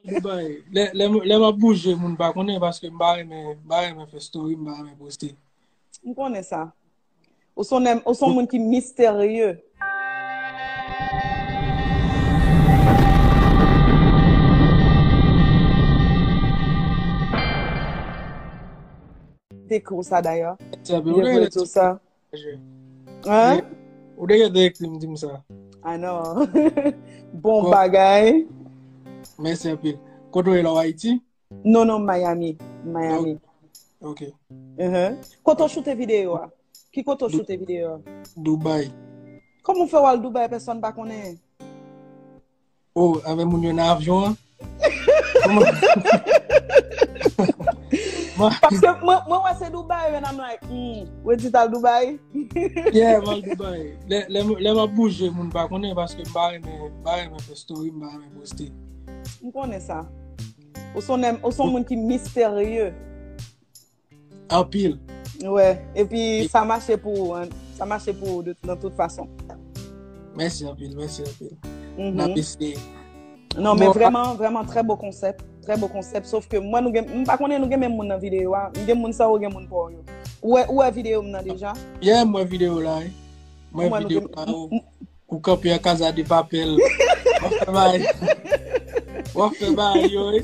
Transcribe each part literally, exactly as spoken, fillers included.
Dubai. Lè, lè, lè m ap bouje, moun pa konnen paske m pa renmen, m pa renmen fè story, m pa renmen poste. M konnen sa. Ou se yon nèg, ou se yon moun ki misterye. Te kou sa dayè. Mwen te vle tou sa. Hein? Ou te gentan ekri m di m sa. Ah non. Bon bagay. Mèsi anpil. Kote w ye la, w Ayiti? Non, non, Miami. Miami. Ok. Uh-huh. Kote w choute videyo a? Ki kote w choute videyo a? Dubai. Kòman w fè w al Dubai, pèsòn pa konnen? Oh, avè moun yo nan avyon an? Paske mwen, mwen wè se Dubai, and I'm like, hmm, ou di t al Dubai? Yeah, m al Dubai. Lè, lè, lè m ap bouje, moun pa konnen paske m pa renmen, m pa renmen fè story, m pa renmen poste. M konnen sa. Ou se yon nèg, ou se yon moun ki misterye. Anpil. Wè, epi sa mache pou ou, hein. Sa mache pou ou de, nan tout fason. Mèsi anpil, mèsi anpil. N ap eseye. Non, men vrèman, vrèman, trè bo konsèp. Trè bo konsèp. Sof ke mwen, nou gen, m pa konnen nou gen menm moun nan videyo a. M gen moun sa ou gen moun pa w yo. Ou wè, ou wè videyo m nan deja? Yeah, m wè videyo la, wi. M wè videyo la, wi. Ou kanpe an Casa de Papel. W ap fè bagay. W ap fè bagay yo, wi.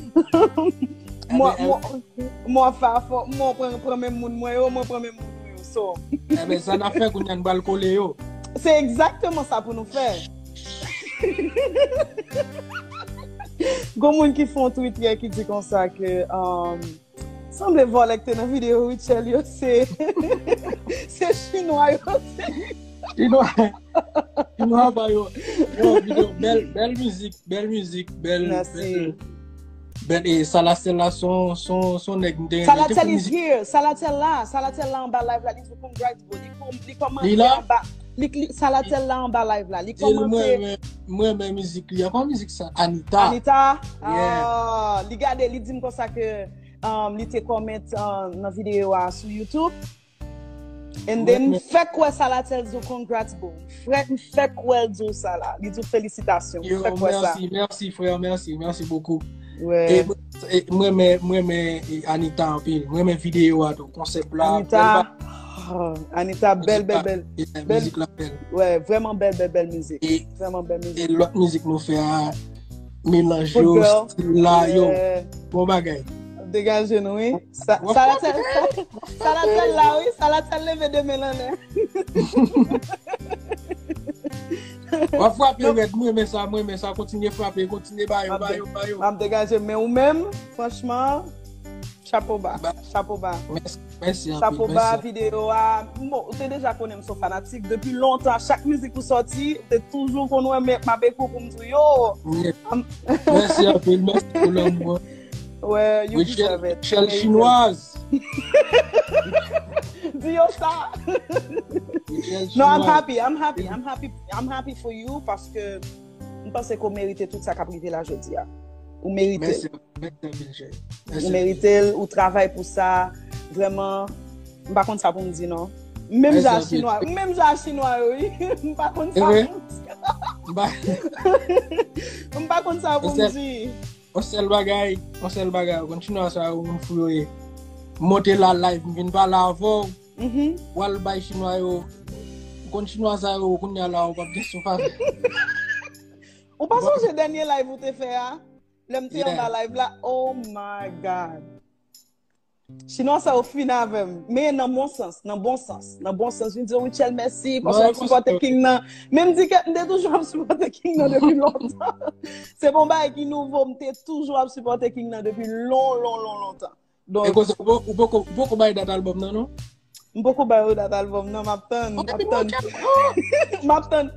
Mwen, mwen, mwen fè afò, mwen pran, pran menm moun mwen yo, mwen pran menm moun mwen yo. So. Ebyen, sa n ap fè kounye a, n pral kole yo. Se egzakteman sa pou nou fè. Gon moun ki fè yon tweet yè ki di konsa ke, um, sanble vòlè k te nan videyo Rutshelle yo, se, se chinwa yo, se. Chinwa, chinwa pa yo. Yo, videyo, bèl, bèl mizik, bèl mizik, bèl, bèl, bèl, e Salathiel la, son, son, son nèg m te renmen. Te fè mizik. Salathiel is here. Salathiel la, Salathiel la anba live la, li di congrats, bro. Li, li kòmante anba. Li, li, Salathiel la anba live la. Li kòmante. Mwen, mwen, mwen, mwen mizik li. Ankò mizik sa, Anita. Anita. Ah, li gade, li di m konsa ke, um, li te kòmante, uh, nan videyo a sou YouTube. And then, fèk wè Salathiel di w congrats, bro. Frè, m fèk wè l di w sa la. Li di w felisitasyon. M fèk wè sa. Merci, merci, frère, merci, merci beaucoup. E, e, mwen renmen, mwen renmen, e, Anita anpil. Mwen renmen videyo a tou, konsèp la. Anita, oh, Anita, bèl, bèl, bèl. Mizik la bèl. Wè, vrèman bèl, bèl, bèl mizik. Vrèman bèl mizik. E lòt mizik nou fè a, melanj yo, stil la, yo. Bon bagay. Degaje nou, wi. Sa, Salathiel, Salathiel la, wi. Salathiel leve de men l anlè. W ap frape rèd, mwen renmen sa, mwen renmen sa. Kontinye frape, kontinye ba yo, ba yo, ba yo. M ap degaje, men ou menm, franchman, chapo ba, chapo ba. Mèsi anpil. Chapo ba, videyo a. Bon, ou te deja konnen m se yon fanatik. Depi lontan, chak mizik ou sòti, ou te toujou konn wè m, m ap ekri w pou m di w yo. Mèsi anpil, mèsi pou lanmou an. Well, you deserve it. Rutshelle chinoise. Di yo sa. No, I'm happy, I'm happy, I'm happy, I'm happy for you paske m panse ke w merite tout sa k ap rive la jodi a. Ou merite l. Ou merite l, ou travay pou sa. Vrèman, m pa konn sa pou m di non. Menm jan a chinwa, menm jan a chinwa yo, wi. M pa konn sa pou m di. M pa konn sa pou m di. Yon sèl bagay, yon sèl bagay, ou konn chinwa sa yo, moun fou yo ye. M monte la live, m vin pale avè w, w al bay chinwa yo, ou konn chinwa sa yo, kounye a la, ou p ap gen souf avè. Ou pa sonje dènye live ou te fè a? Lè m te anba live la, oh my God. Chinwa sa yo fin avè m. Men nan bon sans, nan bon sans, nan bon sans. Vin di yo, Rutshelle, mèsi, paske w ap sipòte King nan. Men m di ke m te toujou ap sipòte King nan depi lontan. Se pa yon bagay ki nouvo, m te toujou ap sipòte King nan depi lon, lon, lon, lontan. Donk, e konsa, ou poko, ou poko bay dat album nan, non? M poko ba yo dat album nan, m ap tann, m ap tann. M ap tann.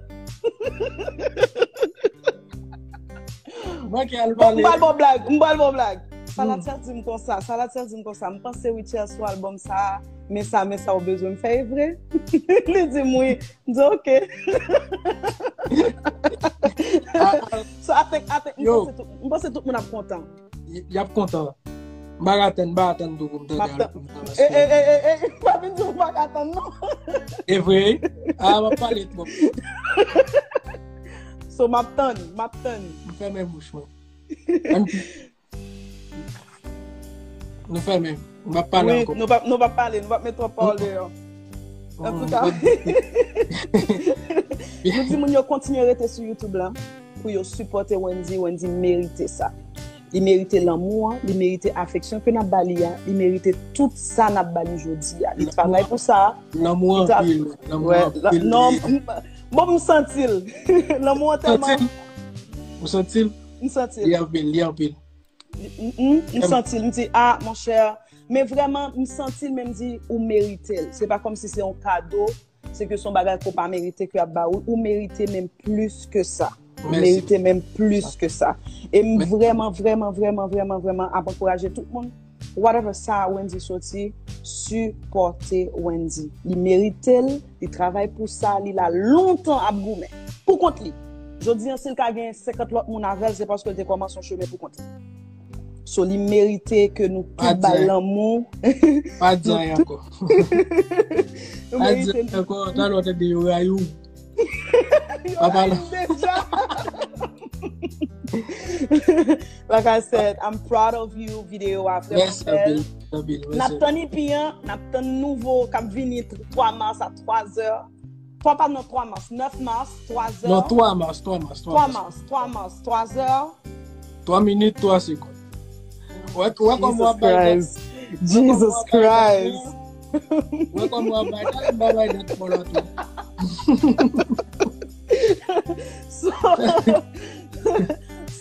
Manke al pale. M pral ba w blag, m pral ba w blag. Salathiel di m konsa, Salathiel di m konsa, m panse Rutshelle sou album sa, men sa, men sa ou bezwen m fè, e vre? Li di m wi. M di ok. So, I think, I think, m panse tout, m panse tout moun ap kontan. Y, y ap kontan. M pa ka tann, m pa ka tann tou pou m tande album nan, paske. E, e, e, e, e, pa vin di m pa ka tann, non. E vre? A, m ap pale twòp. So, m ap tann, m ap tann. M fèmen bouch mwen. Ann, Nou fèmen. Nou p ap pale ankò. Nou p ap, nou p ap pale, nou p ap met twòp pawòl deyò. Antouka, nou di moun yo kontinye rete sou YouTube la pou yo sipòte Wendy. Wendy merite sa. Li merite lanmou an, li merite afeksyon ke n ap ba li a, li merite tout sa n ap ba li jodi a. Li travay pou sa. Lanmou anpil, lanmou anpil. Non, bon, m santi l. Lanmou an tèlman. Ou santi l? M santi l. Li anpil, li anpil. M santi l, m di, ah, monchè, men vrèman, m santi l, men m di, ou merite l. Se pa kòmsi se yon kado, se ke se yon bagay ke w pa merite ke y ap ba ou. Ou merite menm plis ke sa. Ou merite menm plis ke sa. E m vrèman, vrèman, vrèman, vrèman, vrèman ap ankouraje tout moun. Whatever sa Wendy soti, sipòte Wendy. Li merite l, li travay pou sa, li la lontan ap goumen. Pou kont li. Jodi an, si l ka gen senkant lòt moun avè l, se paske l te kòmanse yon chemen pou kont li. So, li merite ke nou tout ba l lanmou. Pa di anyen ankò. Pa di anyen ankò, talè w tande yo rayi w. Yo rayi m deja. Like I said, I'm proud of you. Videyo a vrèman bèl. N ap tann ipi an, n ap tann nouvo k ap vini twa mas a twa zè. Twa pa nan twa mas, nèf mas, twa zè. Non, twa mas, twa mas, twa mas. Twa mas, twa mas, twa zè. Twa minit, twa segonn. Wè, wè kòman w ap bay dat. Jesus Christ. Wè kòman w ap bay dat, m pa bay dat pou la tou. So,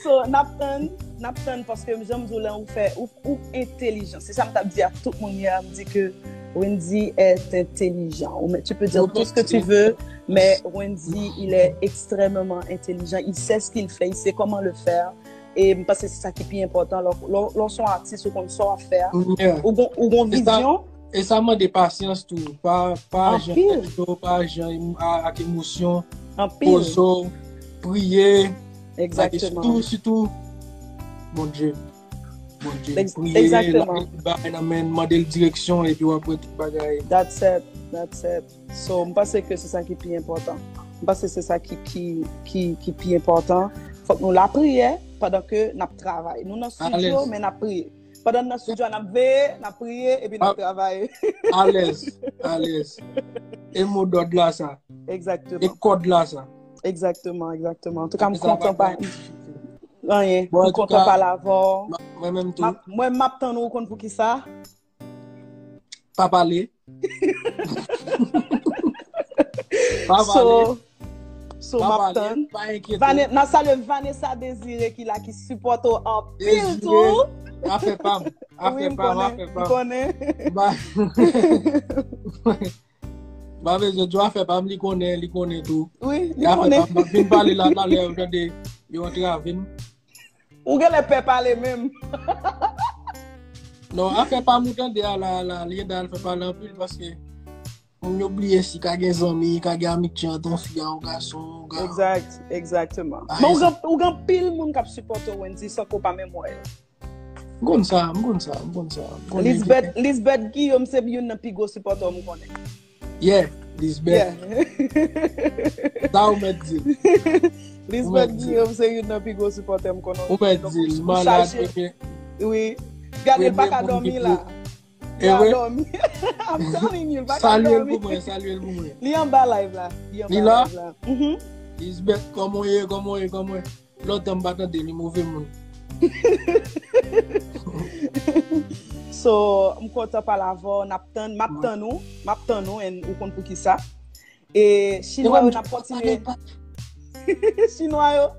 so, n ap tann, n ap tann paske jan m di w la, ou fè, ou, ou entelijan. Se sa m t ap di a tout moun yè, m di ke Wendy est intelligent. Ou, tu peux dire tout ce que tu veux, mais Wendy, il est extrêmement intelligent. Il sait ce qu'il fait, il sait comment le faire. E m panse se sa ki pi enpòtan. Lè w se yon atis, ou konn sa w ap fè a. Ou gon, ou gon vizyon. E sa mande pasyans tou. Pa, pa jan tèt cho, pa jan ak emosyon. Poze w, priye. Egzakteman. Sitou, sitou, Bondye. Bondye, priye, lage tout bagay nan men l, mande l direksyon, epi w ap wè tout bagay. That's it, that's it. So, m panse ke se sa ki pi enpòtan. M panse se sa ki, ki, ki, ki pi enpòtan. Fòk nou lapriyè pandan ke n ap travay. Nou nan estidyo, men n ap priye. Pandan n nan estidyo a, n ap veye, n ap priye, epi n ap travay. Alèz, alèz. E modòd la sa. Egzakteman. E kòd la sa. Egzakteman, egzakteman. Antouka, m kontan pa. Anyen. M kontan pale avè w. Mwen menm tou. Mwen, m ap tann ou, ou konn poukisa? Pa pale. Pa pale. So, so, m ap tann. Pa enkyete w. N ap salye Vanessa Désiré ki la, ki sipòte w anpil tou. Afè pa m. Afè pa m, afè pa m. Wi, m konnen. M pa bezwen di w afè pa m, li konnen, li konnen tou. Wi, li konnen. Afè pa m, m ap vin pale la talè, ou tande, yo antrave m. Ou genlè pè pale menm. Non, afè pa m ou tande a la, la, Linda al fè pale anpil paske moun yo bliye si ka gen zanmi, ka gen amitye ant yon fi a yon gason, yon gason. Egzak, egzakteman. Men ou gen, ou gen anpil moun k ap sipòte w, Wendy, san ke w pa menm wè yo. M konn sa, m konn sa, m konn sa. Lisbeth, Lisbeth Guillaume se youn nan pi gwo sipòtè w m konnen. Yeah, Lisbeth. Sa ou mèt di l. Lisbeth Guillaume se youn nan pi gwo sipòtè m konnen. Ou mèt di l, malad, premye. Wi. Gade l pa ka dòmi la. Li pa dòmi. I'm telling you, li pa ka dòmi. Salye l pou mwen, salye l pou mwen. Li anba live la. Li anba live la. Lisbeth, kòman w ye, kòman w ye, kòman w ye? Lontan m pa tande li, move moun. So, m kontan pale avè w, n ap tann, m ap tann ou, m ap tann ou, and ou konn poukisa. E Chinwa yo, n ap kontinye. Chinwa yo,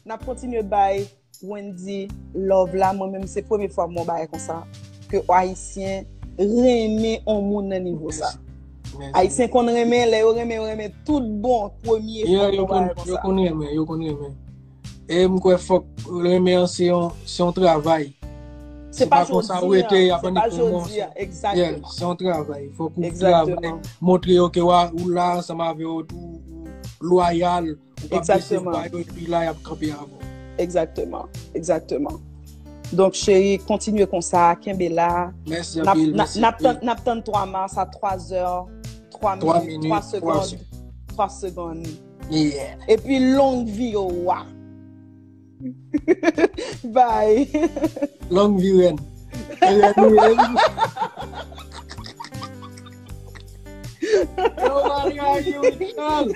n ap kontinye bay Wendy love la. Mwen menm, se premye fwa m wè yon bagay konsa, ke Ayisyen renmen yon moun nan nivo sa. Ayisyen konn renmen, lè yo renmen, yo renmen tout bon, premye fwa m wè yon bagay konsa. Yo konn renmen, yo konn renmen. E m kwè fòk renmen an se yon, se yon travay. Se pa konsa ou rete, y ap annik yon mòso. Yeah, se yon travay. Fòk ou travay, montre yo ke w a, ou la ansanm avè yo, ou, ou lwayal, ou pa blese ba yo, epi la y ap kanpe avè w. Egzakteman, egzakteman. Donk, cheri, kontinye konsa, kenbe la. Mèsi anpil, mèsi anpil. N ap tann, n ap tann twa mas a twa zè, twa minit, twa segonn. Twa segonn. Yeah. Epi long vi yo wa. Bye. Long vi rèn. Yo, Maria, you Richard.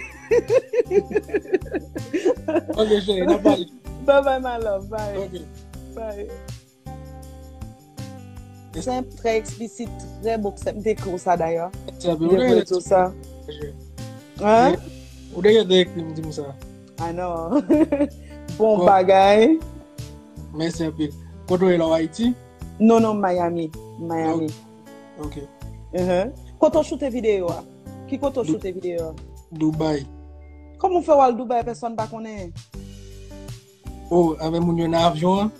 Ok, cheri, n ap pale. Bye bye, my love. Bye. Ok. Bye. Senp, trè eksplisit, trè bon konsèp. M te ekri w sa dayè. Mèsi anpil. M te ekri w sa. Hein? Ou te gentan ekri m, di m sa. I know. Bon bagay. Mèsi anpil. Kote w ye la, w Ayiti? Non, non, Miami. Miami. Ok. Kote w choute videyo a? Ki kote w choute videyo a? Dubai. Kòman w fè w al Dubai, pèsonn pa konnen? Oh, avè moun yo nan avyon an?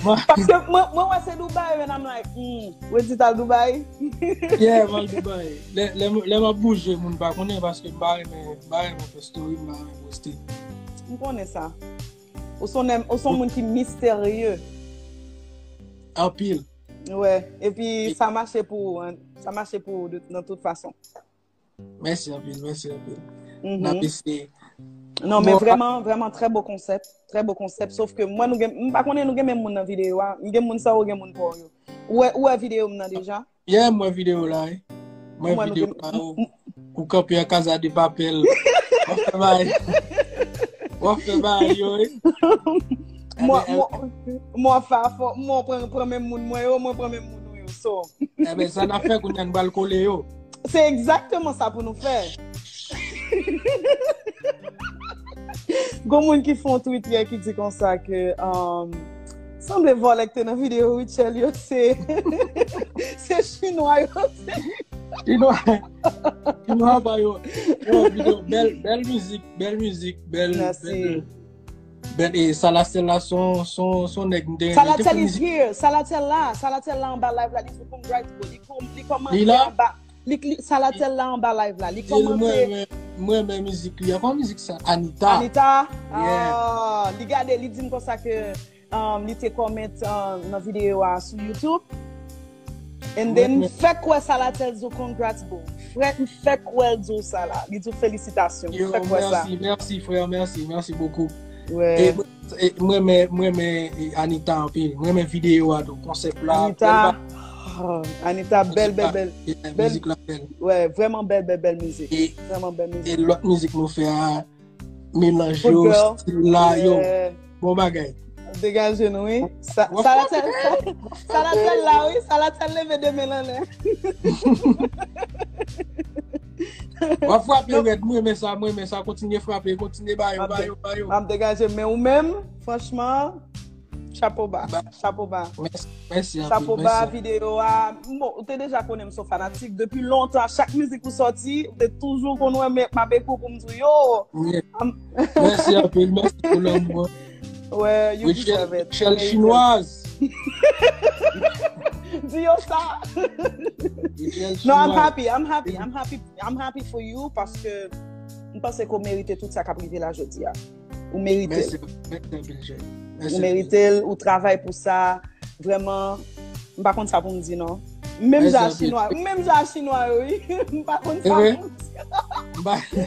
Paske mwen, mwen wè se Dubai, and I'm like, hmm, Wendy t al Dubai? Yeah, mwen al Dubai. Lè, lè, lè m ap bouje, moun pa konnen paske m pa renmen, m pa renmen fè story, m pa renmen poste. M konnen sa. Ou se yon, ou se yon moun ki misterye. Anpil. Wè, epi sa mache pou ou, hein. Sa mache pou ou de, nan tout fason. Mèsi anpil, mèsi anpil. N ap eseye. Non, men vrèman, vrèman, trè bo konsèp. Trè bo konsèp. Sof ke mwen, nou gen, m pa konnen nou gen menm moun nan videyo a. M gen moun sa ou gen moun pa w yo. Ou wè, ou wè videyo m nan deja? Yeah, m wè videyo la, wi. M wè videyo la, ou, ou kanpe an Casa de Papel. W ap fè bagay. W ap fè bagay yo, wi. Mwen, mwen, mwen fè afò, mwen pran, pran menm moun mwen yo, mwen pran menm moun ou yo. So. Enben, sa n ap fè kounye a, n pral kole yo. Se egzakteman sa pou nou fè. Gon moun ki fè yon tweet yè ki di konsa ke, um, sanble vòlè k te nan videyo Rutshelle yo, se, se chinwa yo. Chinwa, chinwa pa yo. Yo, videyo, bèl, bèl mizik, bèl mizik, bèl, bèl, bèl, e, Salathiel la, son, son, son nèg m te renmen. Salathiel is here. Salathiel la, Salathiel la anba live la, li sou congrats, bro. Li, li kòmante anba. Li, li, Salathiel la anba live la. Li kòmante. Mwen, mwen, mwen renmen mizik li. Ankò mizik sa, Anita. Anita? Yeah. Ah, li gade, li di m konsa ke, um, li te kòmante, um, nan videyo a sou YouTube. And then, m fèk wè Salathiel di w congrats, bro. Frè, m fèk wè l di w sa la. Li di w felisitasyon. M fèk wè sa. Yo, mèsi, mèsi, frè, mèsi, mèsi bokou. E, e, mwen renmen, mwen renmen, e, Anita anpil. Mwen renmen videyo a tou, konsèp la. Anita, oh, Anita, bèl, bèl, bèl. Mizik la bèl. Wè, vrèman bèl, bèl, bèl mizik. Vrèman bèl mizik. E lòt mizik nou fè a, melanj yo, stil la, yo. Bon bagay. Degaje nou, wi. Sa, Salathiel, Salathiel la, wi. Salathiel leve de men l anlè. W ap frape rèd, mwen renmen sa, mwen renmen sa. Kontinye frape, kontinye ba yo, ba yo, ba yo. M ap degaje, men ou menm, franchman, chapo ba, chapo ba. Mèsi, mèsi anpil. Chapo ba, videyo a. Bon, ou te deja konnen m se yon fanatik. Depi lontan, chak mizik ou sòti, ou te toujou konn wè m ap ekri w pou m di w, yo. Mèsi anpil, mèsi pou lanmou an. Well, you deserve it. Rutshelle chinoise. Di yo sa. No, I'm happy, I'm happy, I'm happy, I'm happy for you paske m panse ke w merite tout sa k ap rive la jodi a. Ou merite l. Ou merite l, ou travay pou sa. Vrèman, m pa konn sa pou m di non. Menm jan a chinwa, menm jan a chinwa yo, wi. M pa konn sa pou m di.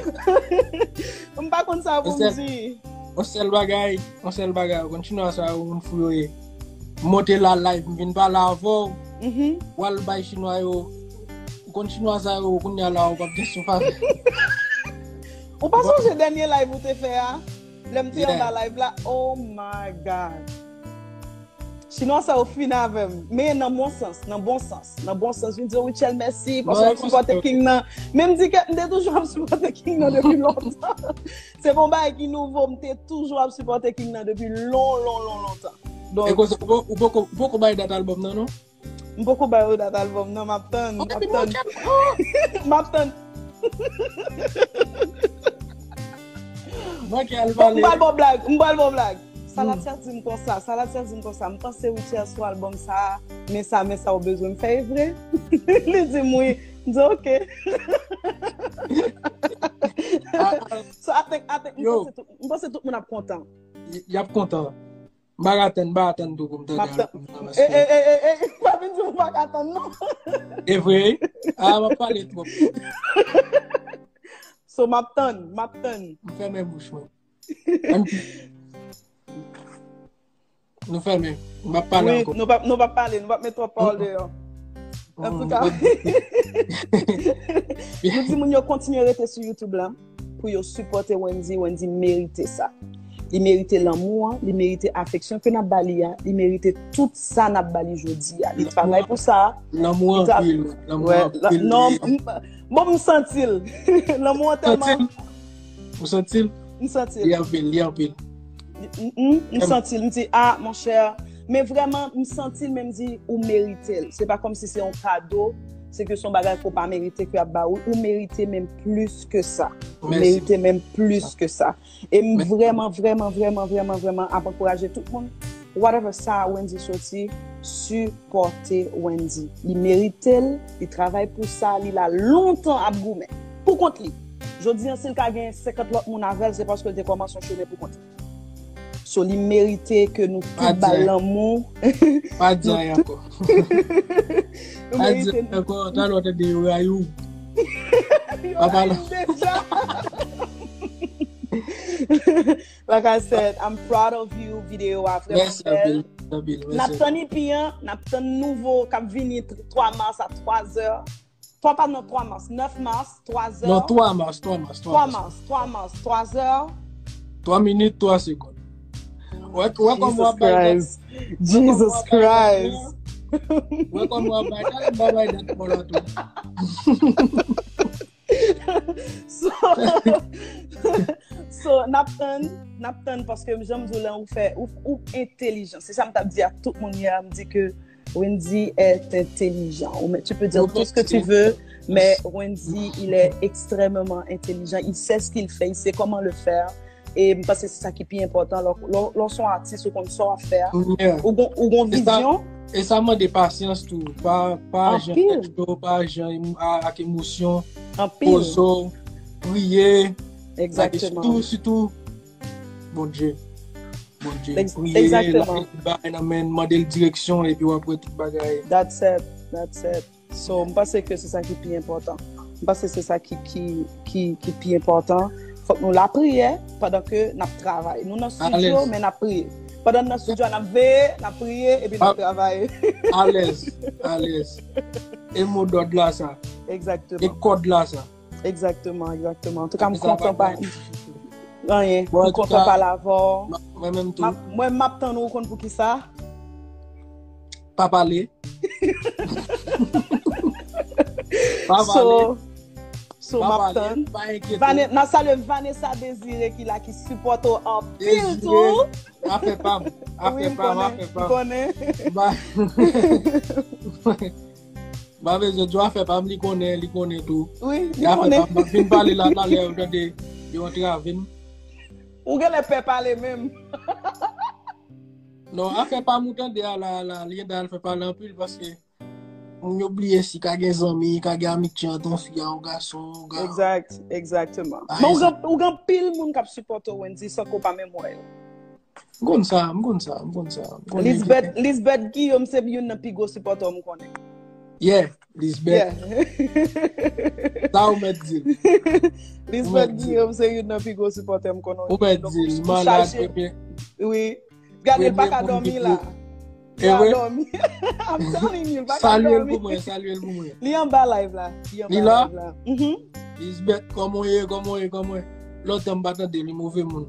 M pa konn sa pou m di. Yon sèl bagay, yon sèl bagay, ou konn chinwa sa yo, moun fou yo ye. M monte la live, m vin pale avè w. W al bay chinwa yo, ou konn chinwa sa yo, kounye a la, ou p ap gen souf avè. Ou pa sonje dènye live ou te fè a? Lè m te anba live la, oh my God. Chinwa sa yo fin avè m. Men nan bon sans, nan bon sans, nan bon sans. Vin di yo, Rutshelle, mèsi, paske w ap sipòte King nan. Men m di ke m te toujou ap sipòte King nan depi lontan. Se pa yon bagay ki nouvo, m te toujou ap sipòte King nan depi lon, lon, lon, lontan. Donk, e konsa, ou po-, ou poko, ou poko bay dat albòm nan, non? M poko ba yo dat albòm nan, m ap tann, m ap tann. M ap tann. Bon, m pral ba w blag, m pral ba w blag. Salathiel di m konsa, Salathiel di m konsa, m panse Rutshelle sou albòm sa, men sa, men sa ou bezwen m fè e vre? Li di m wi. M di oke. So, I think, I think, m panse tout, m panse tout moun ap kontan. Y, y ap kontan. M pa ka tann, m pa ka tann tou pou m tande albòm nan, paske e, e, e, e, e, pa vin di m ou pa ka tann, non. E vre, wi. A, m ap pale twòp. So, m ap tann, m ap tann. M fèmen bouch mwen. Ann. Nou fèmen. M p ap pale ankò. Wi, nou p ap, nou p ap pale, nou p ap met twòp pawòl deyò. Antouka, nou di moun yo kontinye rete sou YouTube la pou yo sipòte Wendy. Wendy merite sa. Li merite lanmou an, li merite afeksyon ke n ap ba li a, li merite tout sa n ap ba li jodi a. Li travay pou sa. Lanmou anpil, lanmou anpil. Non, bon, m santi l. Lanmou an tèlman. Ou santi l? M santi l. Li anpil, li anpil. M santi l. M di, ah, monchè. Men vrèman, m santi l, men m di, ou merite l. Se pa kòmsi se yon kado, se ke se yon bagay ke w pa merite ke y ap ba ou. Ou merite menm plis ke sa. Ou merite menm plis ke sa. E m vrèman, vrèman, vrèman, vrèman, vrèman ap ankouraje tout moun. Whatever sa Wendy soti, sipòte Wendy. Li merite l, li travay pou sa, li la lontan ap goumen. Pou kont li. Jodi an, si l ka gen senkant lòt moun avè l, se paske l te kòmanse yon chemen pou kont li. So, li merite ke nou tout ba l lanmou. Pa di anyen ankò. Pa di anyen ankò, talè w tande yo rayi w. Yo rayi m deja. Like I said, I'm proud of you. Videyo a vrèman bèl. Mèsi anpil, mèsi anpil. N ap tann E P an, n ap tann nouvo k ap vini twa mas a twa zè. Twa pa non, twa mas, nèf mas, twa zè. Non, twa mas, twa mas, twa mas. Twa mas, twa mas, twa zè. Twa minit, twa segonn. Wè, wè kòman w ap bay dat. Jesus Christ. Wè kòman w ap bay dat, m pa bay dat pou la tou. So, so, n ap tann, n ap tann, paske jan m di w la, ou fè, ou, ou entelijan. Se sa m t ap di ak tout moun yè, m di ke Wendy est intelligent. Ou, tu peux dire tout ce que tu veux, mais Wendy, il est extrêmement intelligent. Il sait ce qu'il fait, il sait comment le faire. E m panse se sa ki pi enpòtan. Lè, lè, lè w se yon atis, ou konn sa w ap fè a. Ou gon, ou gon vizyon. E sa mande pasyans tou. Pa, pa jan tèt cho, pa jan emo- a- ak emosyon. Anpil. Poze w, priye. Egzakteman. Sitou, sitou, Bondye. Bondye. Priye, lage tout bagay nan men l, mande l direksyon, epi w ap wè tout bagay. That's it. That's it. So, m panse ke se sa ki pi enpòtan. M panse se sa ki, ki, ki, ki pi enpòtan. Fòk nou lapriyè pandan ke n ap travay. Nou nan estidyo, men n ap priye. Pandan n nan estidyo a, n ap veye, n ap priye, epi n ap travay. Alèz, alèz. E mo dòd la sa. Egzakteman. E kòd la sa. Egzakteman, egzakteman. Antouka, m kontan pa. Anyen, m kontan pale avè w. Mwen menm tou. Mwen, m ap tann ou, ou konn poukisa? Pa pale. Pa pale. So, so, m ap tann. Pa enkyete w. N ap salye Vanessa Désiré ki la, ki sipòte w anpil tou. Afè pa m. Afè pa m, afè pa m. Wi, m konnen, m konnen. M pa bezwen di w afè pa m, li konnen, li konnen tou. Wi, li konnen. Afè pa m, m ap vin pale la talè, ou tande, yo antrave m. Ou genlè pè pale menm. Non, afè pa m ou tande a la, la, li gendwa al fè pale anpil paske moun yo bliye si ka gen zanmi, ka gen amitye ant yon fi a yon gason, yon ga- Egzakt, egzakteman. Men ou gen, ou gen anpil moun k ap sipòte w, Wendy, san ke w pa menm wè yo. M konn sa, m konn sa, m konn sa, m konnen. Lisbeth, Lisbeth Guillaume se youn nan pi gwo sipòtè w m konnen. Yeah, Lisbeth. Yeah. Sa ou mèt di l. Lisbeth Guillaume se youn nan pi gwo sipòtè m konnen. Ou mèt di l, malad, bebe. Wi. Gade, l pa ka dòmi la. Li pa dòmi. I'm telling you, l pa ka dòmi. Salye l pou mwen, salye l pou mwen. Li anba live la. Li anba live la. Mhm. Lisbeth, kòman w ye, kòman w ye, kòman w ye? Lontan m pa tande li, move moun.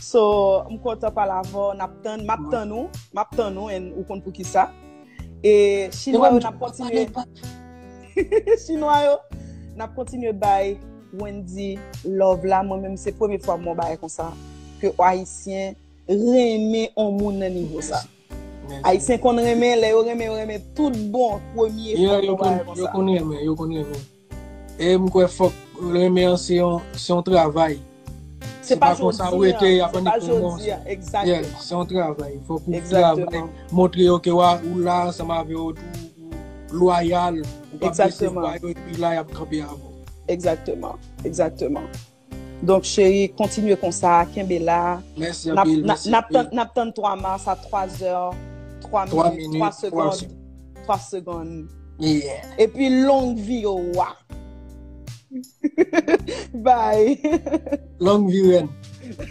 So, m kontan pale avè w, n ap tann, m ap tann ou, m ap tann ou, and ou konn poukisa. E Chinwa yo, n ap kontinye. Chinwa yo, n ap kontinye bay Wendy love la. Mwen menm, se premye fwa m wè yon bagay konsa. Ke Ayisyen renmen yon moun nan nivo sa. Mèsi. Ayisyen konn renmen, lè yo renmen, yo renmen tout bon, premye fwa m wè yon bagay konsa. Yo konn renmen, yo konn renmen. E m kwè fòk renmen an se yon, se yon travay. Se pa konsa ou rete, y ap annik pou mwen. Yeah, se yon travay. Fòk ou travay, montre yo ke w a, ou la ansanm avè yo, ou, ou lwayal, ou pa bese bra yo, epi la y ap kanpe avè w. Egzakteman, egzakteman. Donk, cheri, kontinye konsa, kenbe la. Mèsi anpil, mèsi anpil. N ap tann, n ap tann twa mas a twa zè, twa minit, twa segonn. Twa segonn. Yeah. Epi long vi yo wa. Bye. Long vi rèn.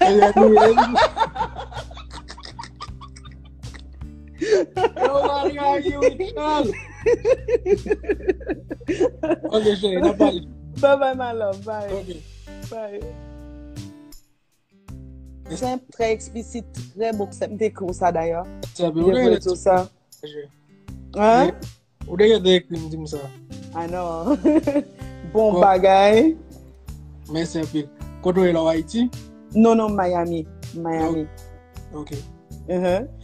Anyway, anyway. Yo, Maria, you Richard. Ok, cheri, n ap pale. Bye bye, my love. Bye. Ok. Bye. Senp, trè eksplisit, trè bon konsèp. M te ekri w sa dayè. M te vle di w sa. Hein? Ou te gentan ekri m di m sa. Ah non. Bon bagay. Mèsi anpil. Kote w ye la, w Ayiti? Non, non, Miami. Miami. Ok.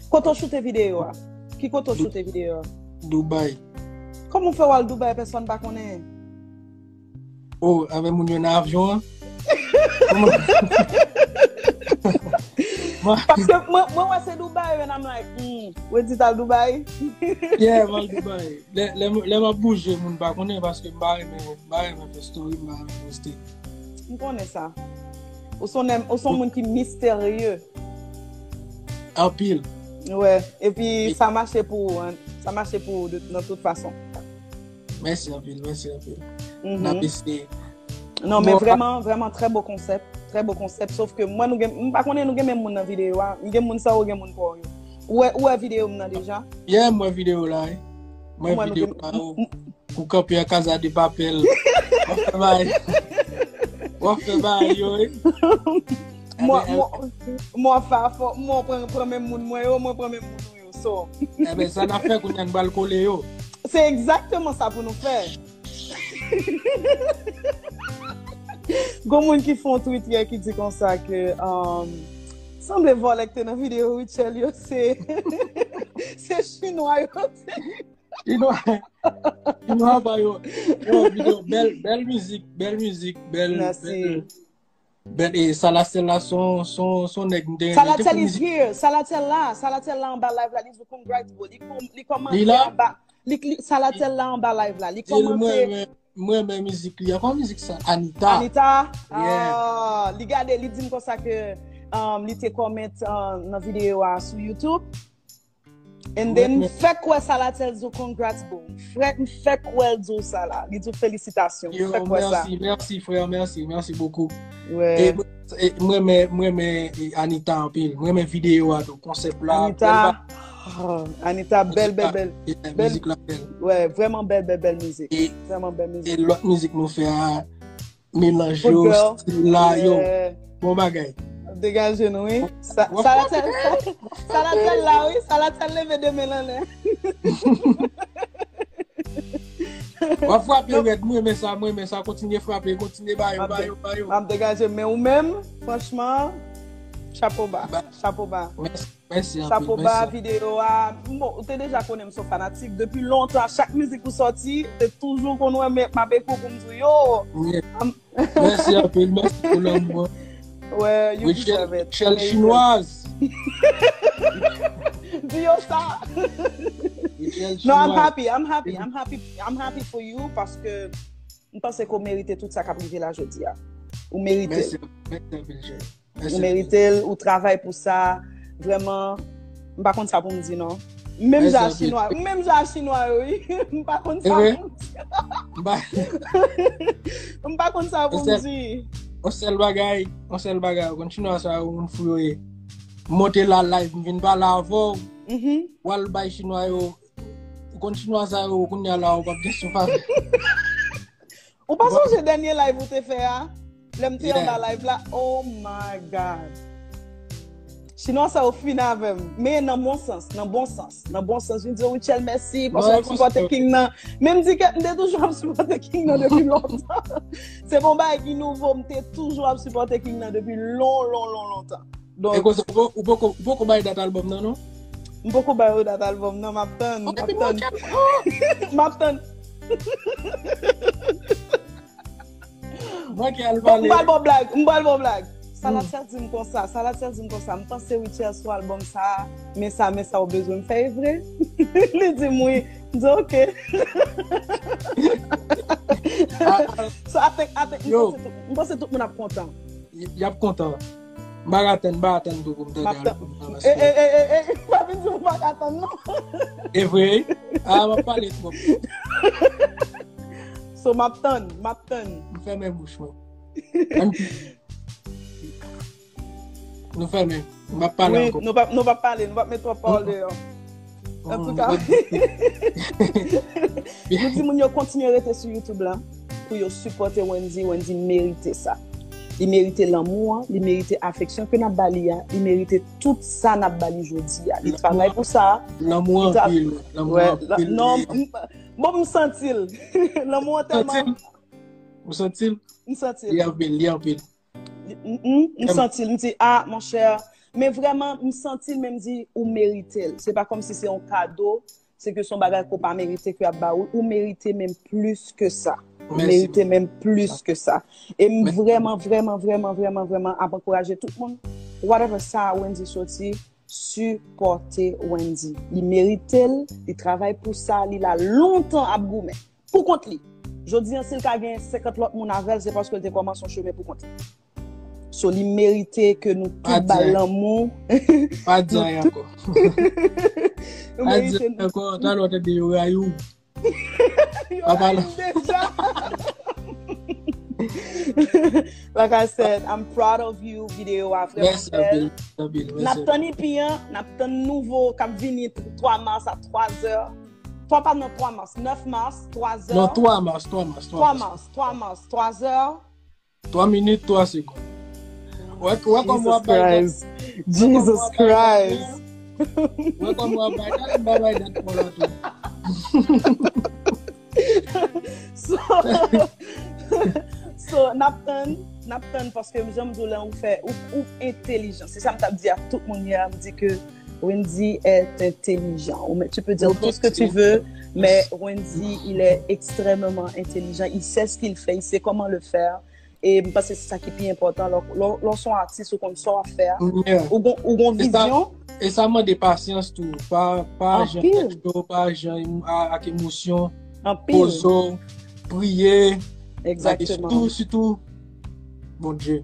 Kote w choute videyo a? Ki kote w choute videyo a? Dubai. Kòman w fè w al Dubai, pèsonn pa konnen? Oh, avè moun yo nan avyon an? Paske mwen, mwen wè se Dubai, and I'm like, hmm, Wendy t al Dubai? Yeah, m al Dubai. Lè, lè, lè m ap bouje, moun pa konnen paske m pa renmen, m pa renmen fè story, m pa renmen poste. M konnen sa. Ou se yon nèg, ou se yon moun ki misterye. Anpil. Wè. Epi sa mache pou ou, hein. Sa mache pou ou de, nan tout fason. Mèsi anpil, mèsi anpil. N ap eseye. Non, men vrèman, vrèman, trè bo konsèp. Trè bo konsèp. Sof ke mwen, nou gen, m pa konnen nou gen menm moun nan videyo a. M gen moun sa ou gen moun pa w yo. Ou wè, ou wè videyo m nan deja? Yeah, m wè videyo la, wi. M wè videyo la, ou kanpe an Casa de Papel. W ap fè bagay. W ap fè bagay yo, wi. Mwen, mwen, mwen fè afò, mwen pran, pran menm moun mwen yo, mwen pran menm moun ou yo. So. Enben, sa n ap fè kounye a, n pral kole yo. Se egzakteman sa pou nou fè. Gon moun ki fè yon tweet yè ki di konsa ke, um, sanble vòlè k te nan videyo Rutshelle yo, se, se chinwa yo. Chinwa, chinwa pa yo. Yo, videyo, bèl, bèl mizik, bèl mizik, bèl, bèl. Bèl, e Salatèl la, se yon, se yon, se yon nèg m te renmen. Salatèl is here. Salatèl la, Salatèl la anba live la, li di congrats, bro. Li kòm-, li kòmante anba. Li, li, Salatèl la anba live la. Li kòmante. Mwen, mwen renmen mizik li. Ankò mizik sa, Anita. Anita? Yeah. Ah, li gade, li di m konsa ke, um, li te kòmante, uh, nan videyo a sou YouTube. And then, m fèk wè Salatèl di w congrats, bro. M fèk, m fèk wè l di w sa la. Li di w felisitasyon. M fèk wè sa. Yo, mèsi, mèsi, frè, mèsi, mèsi bokou. E, e, m renmen, m renmen, e, Anita anpil. M renmen videyo a tou, konsèp la. Anita, oh, Anita, bèl, bèl, bèl. Mizik la bèl. Wè, vrèman bèl, bèl, bèl mizik. Vrèman bèl mizik. E lòt mizik nou fè a, melanj yo, stil la, yo. Bon bagay. Degaje nou, wi. Sa, Salatèl, Salatèl la, wi. Salatèl leve de men l anlè. W ap frape rèd, mwen renmen sa, mwen renmen sa. Kontinye frape, kontinye ba yo, ba yo, ba yo. M ap degaje, men ou menm, franchman, chapo ba, chapo ba. Mèsi. Mèsi anpil, chapo ba, mèsi. Videyo a, bon, ou te deja konnen m se yon fanatik. Depi lontan, chak mizik ou sòti, ou te toujou konn wè m ap ekri w pou m di w, yo. Mèsi anpil, mèsi pou lanmou an. Wè, you deserve it. Rutshelle chinoise. Di yo sa. No, I'm happy, I'm happy, I'm happy, I'm happy for you, paske m panse ke w merite tout sa k ap rive la jodi a. Ou merite l. Mèsi, mèsi anpil, cheri. Ou merite l, ou travay pou sa. Vrèman, m pa konn sa pou m di non. Menm jan a chinwa, menm jan a chinwa yo, wi. M pa konn sa pou m di. M pa konn sa pou m di. Yon sèl bagay, yon sèl bagay, ou konn chinwa sa yo, moun fou yo ye. M monte la live, m vin pale avè w. W al bay chinwa yo, ou konn chinwa sa yo, kounye a la, ou p ap gen souf avè. Ou pa sonje dènye live ou te fè a? Lè m te anba live la, oh my God. Chinwa sa yo fin avè m. Men nan bon sans, nan bon sans, nan bon sans. Vin di yo, Rutshelle, mèsi, paske w ap sipòte King nan. Men m di ke m te toujou ap sipòte King nan depi lontan. Se pa yon bagay ki nouvo, m te toujou ap sipòte King nan depi lon, lon, lon, lontan. Donk, e konsa, ou po-, ou poko, ou poko bay dat albòm nan, non? M poko bay yo dat albòm nan, m ap tann, m ap tann. M ap tann. Mwen ki al pale. M pral bon blag, m pral bon blag. Salatèl di m konsa, Salatèl di m konsa, m panse Rutshelle sou albòm sa, men sa, men sa ou bezwen m fè e vre? Li di m wi. M di ok. So, I think, I think, m panse tout, m panse tout moun ap kontan. Y, y ap kontan. M pa ka tann, m pa ka tann tou pou m tande albòm nan, paske e, e, e, e, e, pa vin di m pa ka tann, non. E vre, wi. A, m ap pale twòp. So, m ap tann, m ap tann. M fèmen bouch mwen. Ann. Nou fèmen. M p ap pale ankò. Nou p ap, nou p ap pale, nou p ap met twòp pawòl deyò. Antouka, nou di moun yo kontinye rete sou YouTube la pou yo sipòte Wendy. Wendy merite sa. Li merite lanmou an, li merite afeksyon ke n ap ba li a, li merite tout sa n ap ba li jodi a. Li travay pou sa. Lanmou anpil, wi. Lanmou anpil. Non, bon, m santi l. Lanmou an tèlman. Ou santi l? M santi l. Li anpil, li anpil. M santi l, m di, ah, monchè. Men vrèman, m santi l, men m di, ou merite l. Se pa kòmsi se yon kado, se ke se yon bagay ke w pa merite ke y ap ba ou. Ou merite menm plis ke sa. Ou merite menm plis ke sa. E m vrèman, vrèman, vrèman, vrèman, vrèman ap ankouraje tout moun. Whatever sa Wendy soti, sipòte Wendy. Li merite l, li travay pou sa, li la lontan ap goumen. Pou kont li. Jodi an, si l ka gen senkant lòt moun avè l, se paske l te kòmanse yon chemen pou kont li. So, li merite ke nou tout ba l lanmou. Pa di anyen ankò. Pa di anyen ankò, talè w tande yo rayi w. Yo rayi m deja. Like I said, I'm proud of you. Videyo a vrèman bèl. Mèsi anpil, mèsi anpil, mèsi. N ap tann ipi an, n ap tann nouvo k ap vini twa mas a twa zè. Twa pa nan twa mas, nèf mas, twa zè. Non, twa mas, twa mas, twa mas. Twa mas, twa mas, twa zè. Twa minit, twa segonn. Wè, wè kòman w ap bay dat. Jesus Christ. Wè kòman w ap bay dat, m pa bay dat pou la tou. So, so, n ap tann, n ap tann, paske jan m di w lè ou fè, ou, ou entelijan. Se sa m t ap di ak tout moun yè, m di ke Wendy est intelligent. Ou, tu peux dire tout ce que tu veux, mais Wendy, il est extrêmement intelligent. Il sait ce qu'il fait, il sait comment le faire. E m panse se sa ki pi enpòtan. Lè, lè, lè w se yon atis, ou konn sa w ap fè a. Ou gon, ou gon vizyon. E sa mande pasyans tou. Pa, pa jan tèt cho, pa jan ak emosyon. Poze w, priye. Egzakteman. Sitou, sitou, Bondye.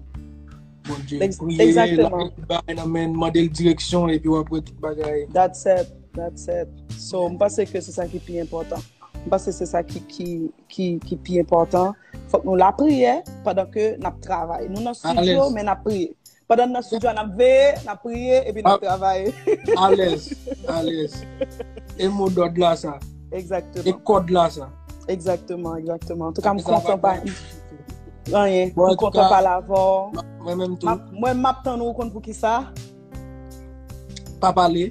Bondye. Priye, lage tout bagay nan men l, mande l direksyon, epi w ap wè tout bagay. That's it. That's it. So, m panse ke se sa ki pi enpòtan. M panse se sa ki, ki, ki, ki pi enpòtan. Fòk nou lapriyè pandan ke n ap travay. Nou nan estidyo, men n ap priye. Pandan n nan estidyo a, n ap veye, n ap priye, epi n ap travay. Alèz, alèz. E modòd la sa. Egzakteman. E kòd la sa. Egzakteman, egzakteman. Antouka, m kontan pa. Anyen. M kontan pale avè w. Mwen menm tou. Mwen, m ap tann ou, ou konn poukisa. Pa pale.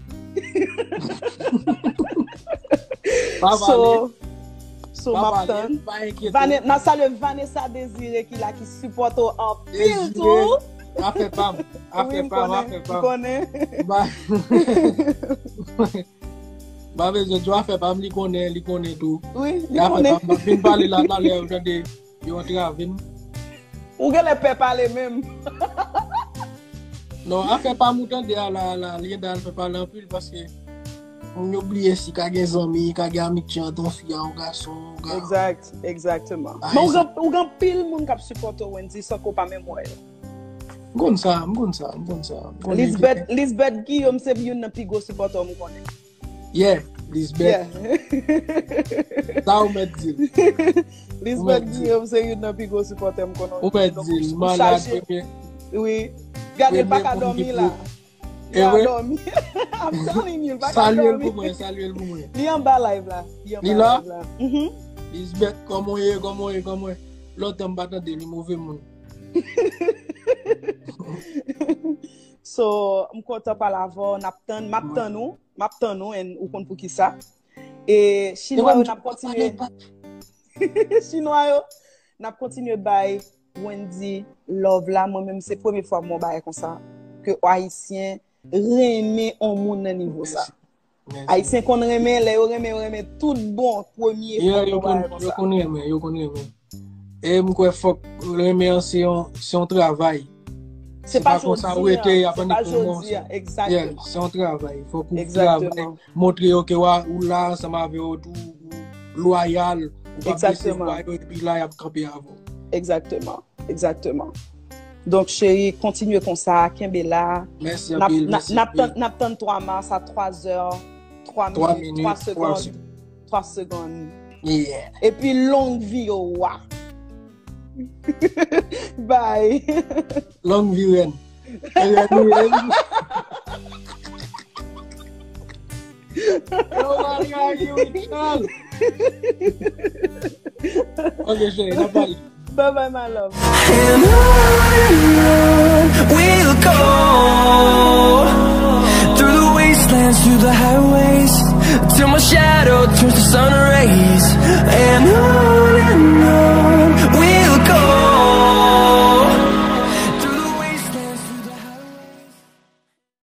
Pa pale. So, so, m ap tann. Pa enkyete w. N ap salye Vanessa Désiré ki la, ki sipòte w anpil tou. Afè pa m. Afè pa m, afè pa m. M pa bezwen di w afè pa m, li konnen, li konnen tou. Wi, li konnen. M ap vin pale la talè, ou tande. Yo antrave m. Ou genlè pè pale menm. Non, afè pa m ou tande a la, la, li ede al fè pale anpil paske moun yo bliye si ka gen zanmi, ka gen amitye ant yon fi a yon gason, yon gason. Egzak, egzakteman. Men ou gen, ou gen anpil moun k ap sipòte w, Wendy, san ke w pa menm wè yo. M konn sa, m konn sa, m konn sa. Lisbeth, Lisbeth Guillaume se youn nan pi gwo sipòtè w m konnen. Yeah, Lisbeth. Sa ou mèt di l. Lisbeth Guillaume se youn nan pi gwo sipòtè m konnen. Ou mèt di l, malad premye. Wi. Gade l pa ka dòmi la. Li a dòmi. I'm telling you, li pa ka dòmi. Salye l pou mwen, salye l pou mwen. Li anba live la. Li anba live la. Lisbeth, kòman w ye, kòman w ye, kòman w ye? Lontan m pa tande li, move moun. So, m kontan pale avè w, n ap tann, m ap tann ou, m ap tann ou, and ou konn poukisa. E chinwa yo, n ap kontinye. Chinwa yo, n ap kontinye bay Wendy love la. Mwen menm, se premye fwa m wè yon bagay konsa, ke Ayisyen renmen yon moun nan nivo sa. Ayisyen konn renmen, lè yo renmen, yo renmen tout bon, premye fwa yo wè bagay konsa. Yo konn renmen, yo konn renmen. E m kwè fòk renmen an se yon, se yon travay. Se pa konsa ou rete, y ap annik pou mò. Se yon travay. Fòk ou travay. Montre yo ke w a, ou la ansanm avè yo tou, ou lwayal, ou p ap desevwa yo, epi la y ap kanpe avè w. Egzakteman. Egzakteman. Donk, cheri, kontinye konsa, kenbe la. Mèsi anpil, mèsi anpil. N ap tann, n ap tann twa mas a twa zè, twa minit, twa segonn. Twa segonn. Yeah. Epi long vi yo wa. Bye. Long vi rèn. Eyen nou ye. Yo, Maria, you will come. Ok, cheri, n ap pale. Bye bye, my love. And on and on we'll go, through the wastelands, through the highways, till my shadow turns to sun rays.